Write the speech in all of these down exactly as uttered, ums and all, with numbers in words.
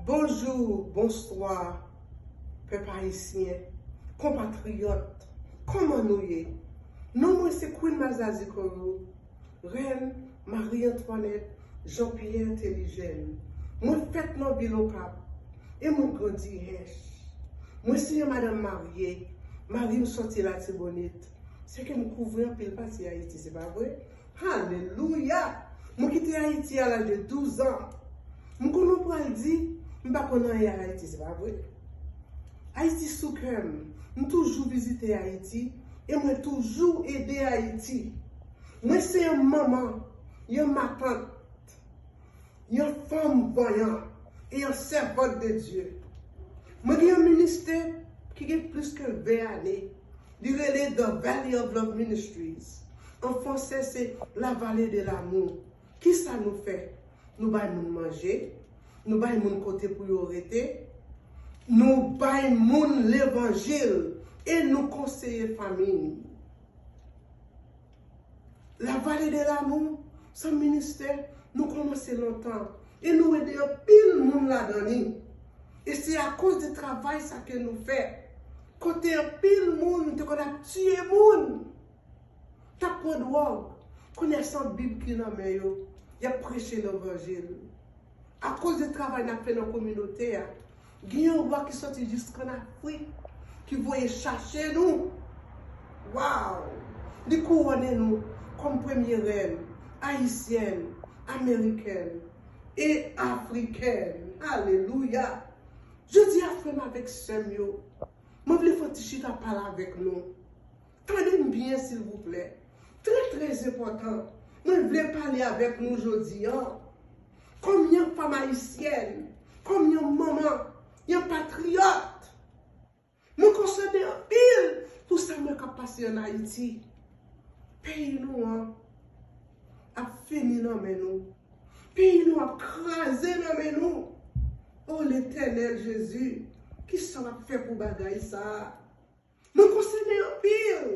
Bonjou, bonswa, pèp ayisyen, konpatriyòt, kòman nou ye? Non mwen se Queen Mazazi Corio, Rèn Marie Antoinette Jean Pierre Théligène. Mwen fèt nan vil Okap e mwen grandi Hèch. Mwen se yon madanm marye, mari m sòti Latibonit. Se ke m kouvri anpil pati Ayiti, se pa vre? Alelouya! Mwen kite Ayiti a laj de douz an. M konnen w pral di, m pa konn anyen a Ayiti, se pa vre? Ayiti sou kè m. M toujou vizite Ayiti e mwen toujou ede Ayiti. Mwen se yon manman, yon matant, yon fanm vanyan e yon sèvant de Dye. Mwen gen yon ministè ki gen plis ke ven ane. Li rele The Valley of Love Ministries. An fransè, se La Vallée de l'Amour. Kisa nou fè? Nou bay moun manje, nou bay moun kote pou yo rete, nou bay moun levanjil e nou konseye fanmi. La Vallée de l'Amour, se yon ministè nou kòmanse lontan e nou ede anpil moun ladan li. E se akoz de travay sa ke nou fè, kote anpil moun te konn ap tiye moun, t ap pran dwòg, kounye a se yon Bib ki nan men yo, y ap preche levanjil. Akoz de travay n ap fè nan kominote a, gen yon wa ki sòti jiskann Afrik ki voye chache nou. Waw! Li kouwone nou kòm premye rèn ayisyèn, amerikèn e afrikèn. Alelouya! Jodi a, frè m avèk sè m yo, mwen vle fè yon ti chita pale avèk nou. Tande m byen, silvouplè. Trè, trè enpòtan. Mwen vle pale avèk nou jodi a. Kòm yon fanm ayisyèn, kòm yon manman, yon patriyòt, mwen konsène anpil pou sa m wè k ap pase ann Ayiti. Peyi nou an ap fini nan men nou. Peyi nou ap kraze nan men nou. O Letènèl Jezi, kisa w ap fè pou bagay sa a? Mwen konsène anpil.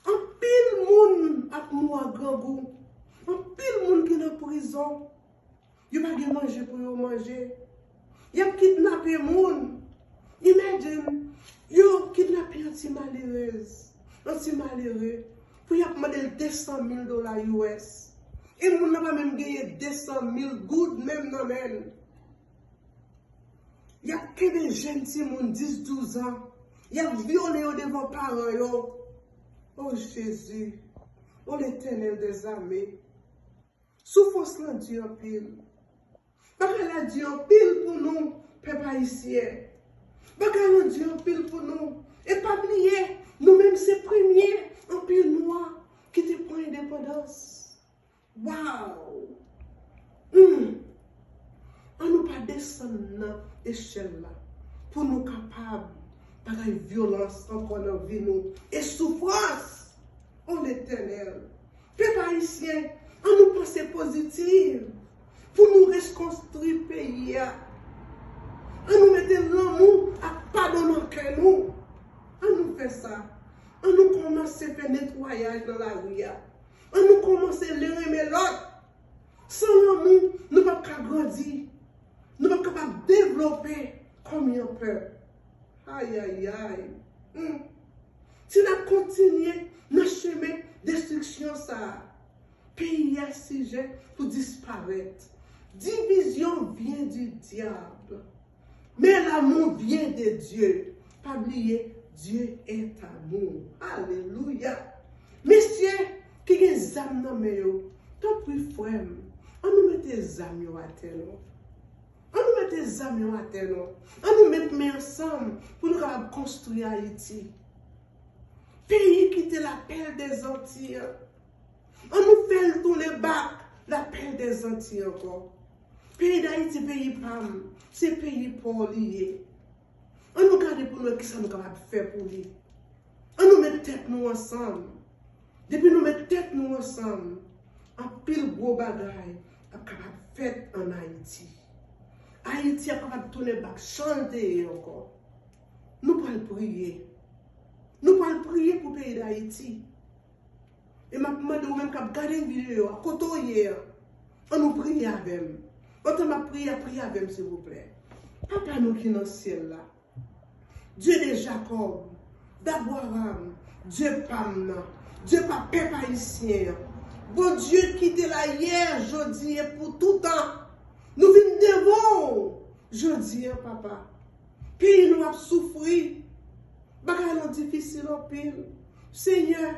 Anpil moun ap mò a grangou. Anpil moun ki nan prizon. Yo pa gen manje pou yo manje. Y ap kidnape moun. Imagine, yo kidnape yon ti malerèz, yon ti malere, pou y ap mande l de san mil dola U S. E moun nan pa menm genyen de san mil goud menm nan men l. Y ap kenbe jèn timoun dis, douz an. Y ap vyole yo devan paran yo. O Jezi, o Letènèl dèzame, soufrans lan di anpil. Bagay la di anpil pou nou, pèp ayisyen. Bagay la di anpil pou nou. E pa bliye, nou menm se premye anpil nwa ki te pran endepandans. Waw! Hmm. Ann nou pa desann nan echèl la pou nou kapab pa bay vyolans ankò nan vi nou e soufrans. O Letènèl, pèp ayisyen, ann nou panse pozitif pou nou rekonstwi peyi a. Ann nou mete lanmou ak padon nan kè nou. Ann nou fè sa. Ann nou kòmanse fè netwayaj nan lari a. Ann nou kòmanse le renmen lòt. San lanmou, nou p ap ka grandi. Nou p ap kapab devlope kòm yon pèp. Ayayay. Hmm. Si n ap kontinye nan chemen destriksyon sa a, peyi a sijè pou disparèt. Divizyon vyen di dyab. Men lanmou vyen de Dye. Pa bliye, Dieu est amour. Alelouya. Mesye ki gen zam nan men yo, tanpri frè m, ann nou mete zam yo atè non. Ann nou mete zam yo atè non. Ann nou met men ansanm pou nou kapab konstwi Ayiti. Peyi ki te lapèl dèzantiy an. Ann nou fè l tounen bak lapèl dèzantiy ankò. Peyi Dayiti, peyi pa m, se peyi pa w li ye. Ann nou gade pou nou wè kisa nou kapab fè pou li. Ann nou met tèt nou ansanm. Depi nou met tèt nou ansanm, anpil gwo bagay ap kapab fèt ann Ayiti. Ayiti ap kapab tounen bak jan l te ye ankò. Nou pral priye. Nou pral priye pou peyi Dayiti. E m ap mande ou menm k ap gade videyo a, kote w ye a, ann nou priye avè m. Pandan m ap priye, priye avè m, silvouplè. Papa nou ki nan syèl la, Dye de Jakòb, d'Abraram, Dye pa m nan, Dye pa pèp ayisyen an, Bondye ki te la yè, jodi e pou toutan, nou vin devan w jodi an, papa. Peyi nou ap soufri, bagay nou difisil anpil. Senyè,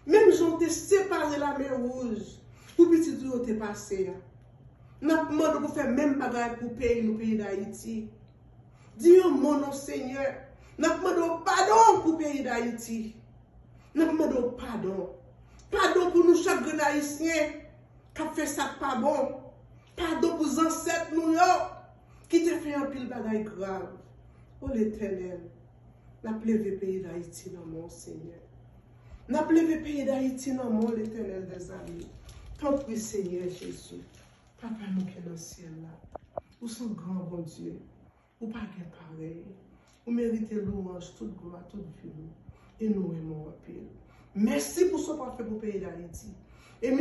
menm jan w te separe Lamè Wouj pou pitit ou yo te pase a, n ap mande w pou fè menm bagay pou peyi nou, peyi Dayiti. Di yon mo non, Senyè. N ap mande w padon pou peyi Dayiti. N ap mande w padon. Padon pou nou chak grenn Ayisyen k ap fè sa k pa bon. Padon pou zansèt nou yo ki te fè anpil bagay grav. O Letènèl, n ap leve peyi Dayiti nan men w, Senyè. N ap leve peyi Dayiti nan men w, Letènèl dèzame. Tanpri, Senyè Jezi, Papa nou ki nan syèl la, ou se yon gran Bondye. Ou pa gen parèy. Ou merite louwanj, tout glwa, tout vi nou. E nou renmen w anpil. Mèsi pou sa w pral fè pou peyi Dayiti. E